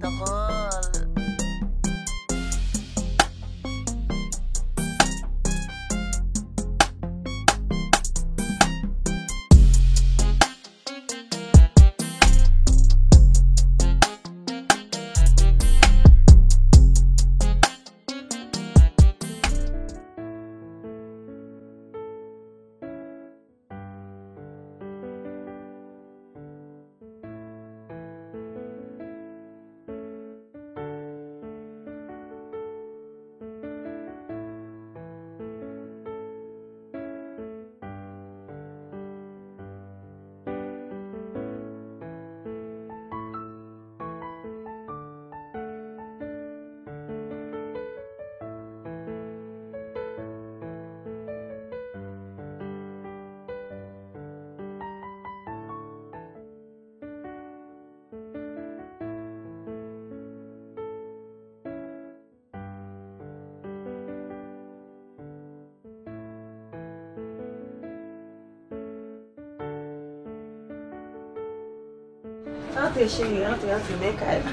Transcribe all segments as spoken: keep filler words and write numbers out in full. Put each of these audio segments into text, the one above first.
Dròl. Antre, cheri, antre, antre, men kay la.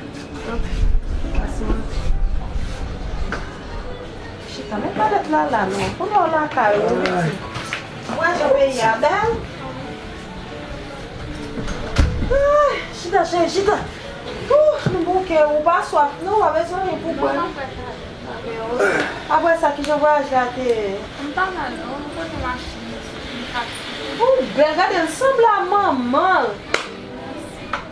Antre. Pase, antre. Chita, men palèt la, la, non. Kounye a w lakay ou, wi, pitit. Ou wè jan peyi a bèl? Ay, chita, cheri, chita. Ouh, nou bouke, ou pa swaf, non, ou pa bezwen anyen pou bwè, non. Apre sa, kijan vwayaj la te ye? M pa mal non, m pote machin, m fatige. Ou bèl, gade l sanble a manman l.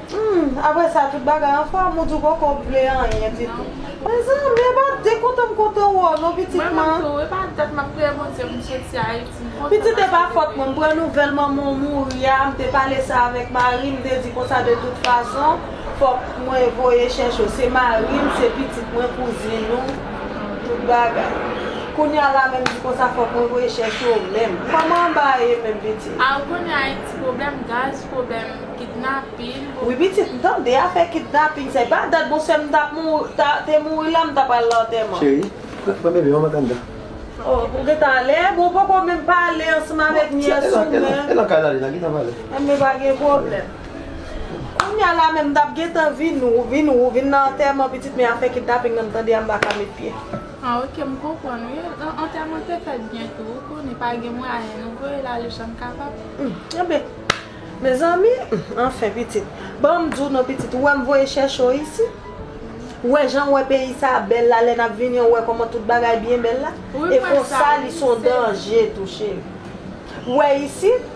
Hmm, apre sa, tout bagay anfòm, ou di w poko vle anyen ditou. Mezanmi, e pa dekontan m kontan wè w non, pitit mwen. Mwen menm tou, e pa dat m ap priye Bondye pou m soti Ayiti, m kontan. Pitit, e pa fòt mwen, m pran nouvèl manman w mouri a, m te pale sa avèk mari m, m te di konsa de tout fason, fòk mwen voye chèche w. Se mari m, se pitit mwen, kouzin ou, tout bagay. Kounye a la menm di konsa fòk mwen voye chèche w menm. Kòman anba ye menm pitit? A, ou konnen Ayiti, pwoblèm gaz, pwoblèm kidnapin, pwoblèm... Wi pitit, m tande afè kidnapin sa. E pa dat bonsè m t ap mouri, ta, te mouri la, m ta pral lantèman. Cheri, pran bebe, manman t anndan. Oh, ou gentan ale? Bon, ou poko menm pale ansanm avèk nyès ou menm. E nan kay la, li nan gentan pale. Enben, pa gen pwoblèm. Kounye a la menm, m t ap gentan vin, ou vin, ou vin nan antèman pitit, men afè kidnaping nan, m tande a, m pa ka met pye. Ah, ok, m konprann, wi. An-, antèman te fèt byen tou, ou konnen pa gen mwayen, nou voye l ale jan n kapab. Hmm, enben, mezanmi, hmm, anfen, pitit. Ban m di w non, pitit, ou wè m voye chèche w isit? Ou wè jan w wè peyi sa bèl la, lè n ap vini an, ou wè kòman tout bagay byen bèl la? Wi, e konsa, li se yon danje tou, cheri. Ou wè isit,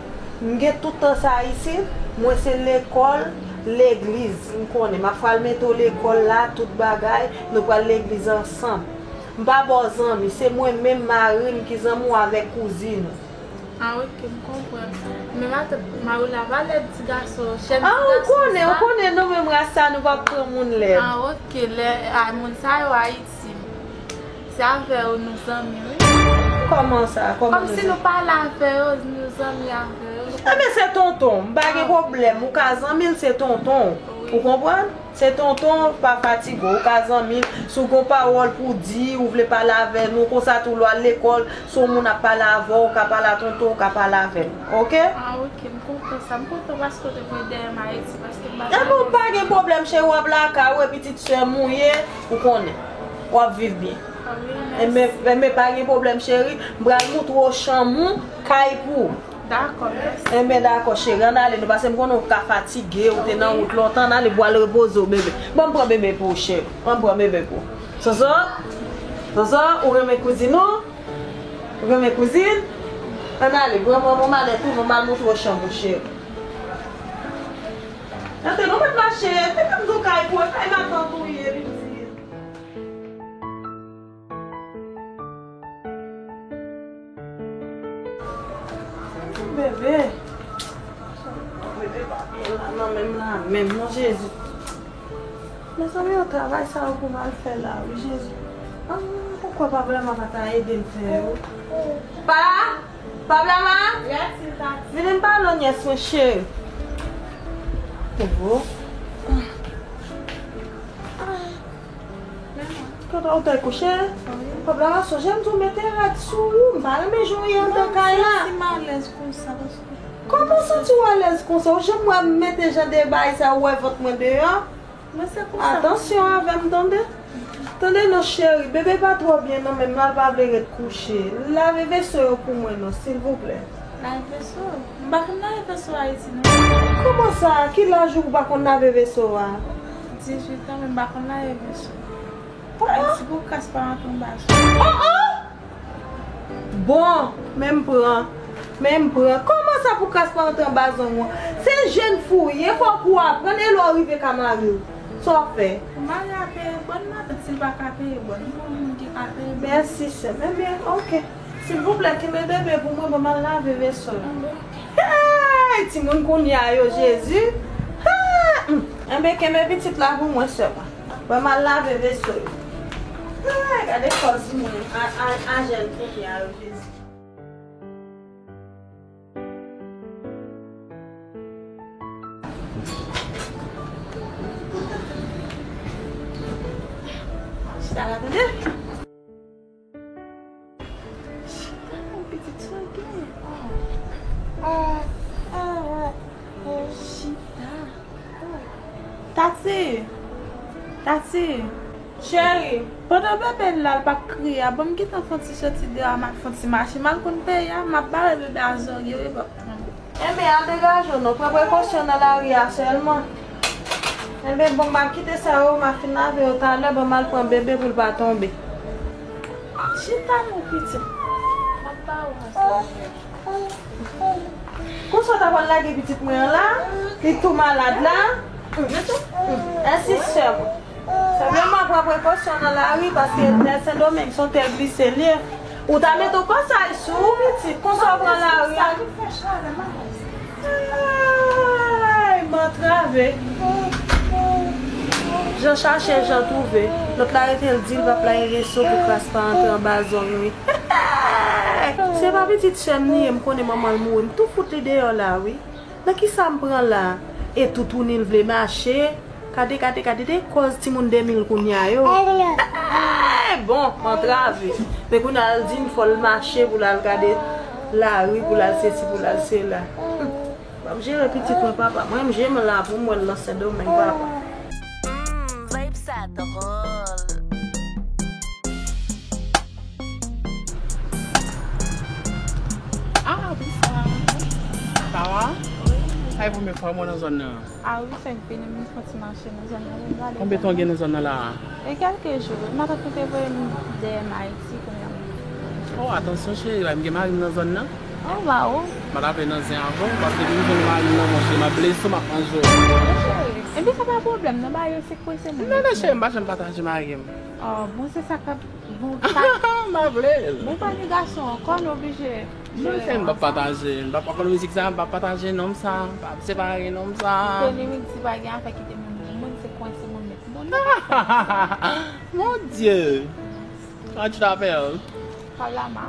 m gen tout tan sa isit, mwen se lekòl, legliz, m konnen. M ap pral mete w lekòl la, tout bagay, nou pral legliz ansanm. M pa ba w zanmi, se mwen menm, mari m ki zanmi w avèk kouzin ou. Ah, ok, m konprann. Men matant mari w la pa lèd ti gason, chèn ti gason sa. Ah, ou konnen, ou konnen, nou menm ras sa, nou p ap pran moun lèd. Ah, ok, lè, ah, moun sa yo Ayiti. Se avè yo nou zanmi, wi. Kòman sa? Kòman nou zanmi? Kòmsi nou pale avè yo, nou zanmi avè yo. Enben, se tonton, m pa gen pwoblèm. Ou ka zanmi l, se tonton. Wi. Ou konprann? Se tonton, pa fatige w. Ou ka zanmi l. Si w gen yon pawòl pou di, ou vle pale avè nou, konsa tou lè w al lekòl, si yon moun ap pale avè w, ou ka pale a tonton, ou ka pale avè l. Oke? Ah, oke, m kontan sa. M kontan paske w te voye dèyè m Ayiti, paske m pa... Enben, pa gen pwoblèm, cheri, w ap lakay ou, e pitit sè m ou ye, ou konnen. W ap viv byen. Ah wi, mèsi. Enben, enben, pa gen pwoblèm, cheri. M pral moutre w chanm ou, kay pou ou. Dakò, mèsi. Enben, dakò, cheri, ann ale nou, paske m konnen w ka fatige, ou te nan wout lontan, ann ale pou w al repoze w, bebe. Ban m pran bebe pou ou, cheri. Ban m pran bebe pou ou. Soso? Soso, ou renmen kouzin ou? Ou renmen kouzin? Ann ale, pran manman malèt ou, manman al moutre w chanm ou, cheri. Antre non, mèt mache, te fè m di w kay pou, e kay matant ou ye, pitit. Bebe. Bebe pa byen la, nan menm la, menm non, Jezi. Mezanmi, yon travay sa yo pou m al fè la, wi, Jezi. Ah, poukwa pa vrèman pa ta ede m fè yo? Pa! Pa blama? Vini m pale w nyès mwen, cheri. Oho. Kote w te kouche? Pa blama, sonje m di w mete rad sou ou. M pa renmen jan w ye anndan kay la. Kòman w santi w alèz konsa? Ou janm wè m mete jan de bagay sa, ou wè vant mwen deyò? Men se konsa. Atansyon avè m, tande. Tande non, cheri, bebe pa twò byen non, men mal pa vle ret kouche. Lave veso yo pou mwen non, silvouplè. Lave veso? M pa konn lave veso Ayiti non. Kòman sa? Ki laj ou pa konn lave veso a? Dizuit an, men m pa konn lave veso. Oh, oh. Ayiti pou kras pa rantre anba zong. Oh, oh! Bon, men m pran. Men m pran. Kòman sa pou kras pa rantre anba zong ou? Se jèn fi w ye, fòk ou aprann e lè w rive ka mari w. Sa w fè? Pou mari a peye bòn, matant, si l pa ka peye bòn, pou moun ki ka peye bòn. Mèsi, sè m. Ebyen, oke. Silvouplè, kenbe bebe pou mwen, ban m al lave veso. Hey, timoun kounye a yo, Jezi. Ah, hmm. Enben, kenbe pitit la pou mwen sèlman. Ban m al lave veso yo. Ay, gade kòz moun a, a, a jèn kounye a yo, Jezi. Chita la, tande. Chita, pitit, sa w gen? Chita. Tati! Tati! Cheri, pandan bebe la, l p ap kriye a, ban m gentan fè yon ti soti deyò a, m ap fè yon ti mache. M al konn peyi a, m ap bare bebe a zòrye, wi, p ap tonbe. Enben, al degaje w non, pran prekosyon nan lari a sèlman. Enben, bon, m ap kite sa yo, m ap fin lave yo talè, ban m al pran bebe pou l pa tonbe. Chita non, pitit. M ap ba ou yon sèl. Konsa w ta pral lage pitit mwen an la, li tou malad la. Ensi sèlman. Senpleman pran prekosyon nan lari paske tè Sendomeng se yon tè glise li ye. Ou ta mete yon kòsaj sou ou pitit, konsa w pran lari a. Ay, m antrave. Jan chache, jan twouve. Lòt la rete l di l p ap lage veso pou kras pa antre anba zong li. Se pa pitit sè m li ye, m konnen manman l mouri, m tou fout li deyò la wi. Nan kisa m pran la? E toutouni l vle mache. Gade, gade, gade de kòz timoun de mil kounye a yo. Bon, m antrave. Men kounye a l di m fò l mache pou l al gade lari, pou l al sesi, pou l al sela. M ap jere pitit mwen, papa. Mwen, m jere m la pou m wè l nan Sendomeng, papa. Hmm, vibe sa dwòl. Ah, bonsoir. Ça va? Wi. Sa e premye fwa mwen nan zòn nan? Ah wi, fèk vini, m fè yon ti mache nan zòn nan, m gade. Konbyen tan w gen nan zòn nan la a? E kèlke jou, matant mwen te voye m dèyè m Ayiti, kounye a m. Oh, atansyon cheri, m gen mari m nan zòn nan. Oh, waw. M pa t ap nan zen avè w, paske depi m jwenn mari m nan, monchè, m ap blese w, m ap manje w. Cheri, epi sa pa pwoblèm, non, ba yo se kwe se moun. Non, non, cheri, m pa janm pataje mari m. Oh, bon, se sa k ap, bon, sa. M pa vle l. Bon, pa gen gason ankò, nou oblije. Non, cheri, m p ap pataje. M p ap, pa konn mizik sa, m p ap pataje nonm sa, m p ap separe nonm sa. Tony Mix di pa gen afè kite moun, moun se kwen se moun met moun. Mon Dieu! Comment tu t'appelles? Pablama.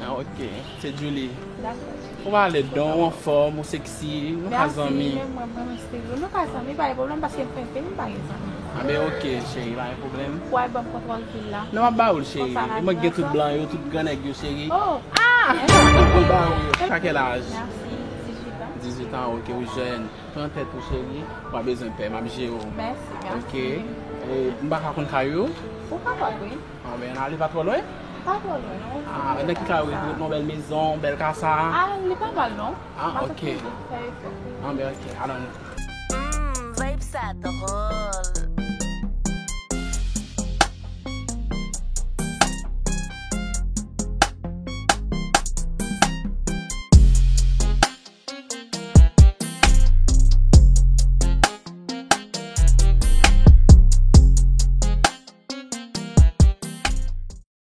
Ah, ok. Se Julie. Dakò. Ou pale don, ou anfòm, ou seksi, nou ka zanmi. Mèsi, men mwen, mwen, mwen steril. Nou ka zanmi, pa gen pwoblèm, paske m fè anpil, m pa gen zanmi. Ah, ben, ok, cheri, pa gen pwoblèm. Ou al ban m kontwòl vil la. Non, m ap ba ou l, cheri. Konsa n al viv ansanm. E mwen k gen tout blan yo, tout gran nèg yo, cheri. Oh! Ah! Mwen ba ou yo. A kèl aj? Mèsi, dizuit an. Dizuit an, ok, ou jèn. Pran tèt ou, cheri. Ou pa bezwen pè, m ap jere w. Mèsi, mèsi. Ok. E, m pa ka konn kay ou? Ou kapab, wi. Ah, ben, ale pa twò lwen. Pa twò lwen, non. Ah, nan ki kay ou ye? Ou nan bèl mezon, bèl ka sa? Ah, li pa mal, non. Ah, ok. M ap fè efò. Ah, ben, ok. Alon. Hmm, vibe sa dwòl.